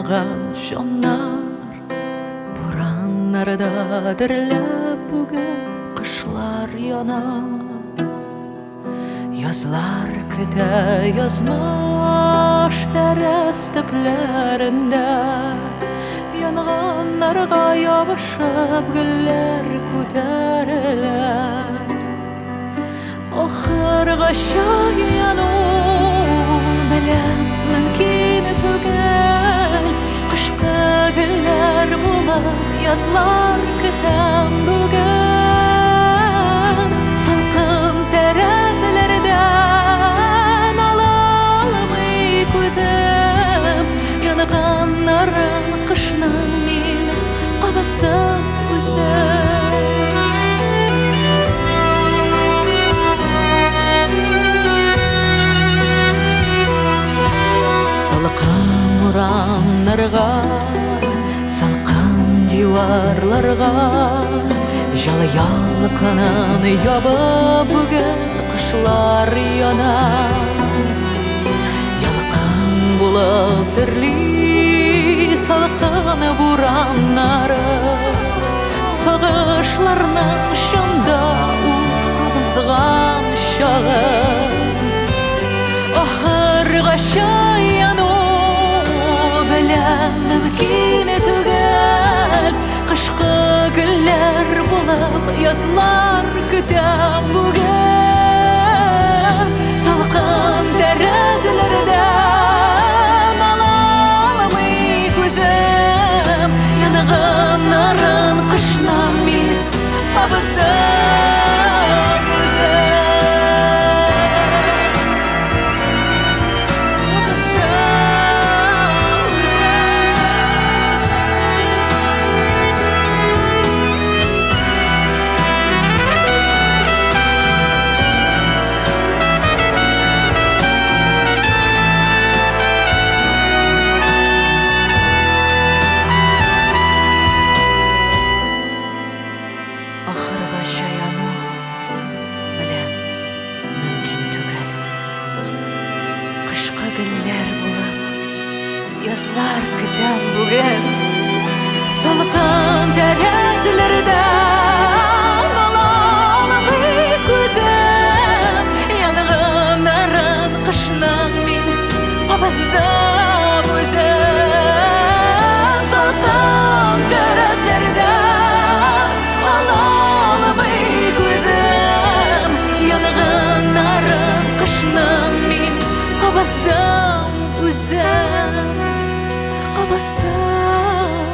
Янмаган җаннар бураннарда дөрләп бүген кышлар яна. Язлар көтә язмыш тәрәз төпләрендә. Янганнарга ябышып гөлләр күтәрелә. Ахыргача яну беләм мөмкин түгел. Кышкы гөлләр булып язлар көтәм бүген. Салкын тәрәзәләрдән ала алмый күзем. Янганнарын кышның мин кабыздым үзем. Салкын урамнарга, салкын диварларга җылы ялкынын ябып бүген кышлар яна. Ялкын булып дөрли салкын бураннары. Сагышларның җанда ут кабызган чагы. Ахыргача яну беләм мөмкин түгел. Кышкы гөлләр булып язлар көтәм бүген. Салкын тәрәзәләрдән ала алмый күзем. Янганнарын кышның мин кабыздым үзем. Кабыздым үзем. Ахыргача яну беләм мөмкин түгел. Кышкы гөлләр булып язлар көтәм бүген. Салкын тәрәзәләрдән ала алмый күзем. Янганнарын кышның мин кабыздым үзем. Салкын тәрәзәләрдән ала алмый күзем. Янганнарын кышның мин кабыздым үзем. Кабыздым.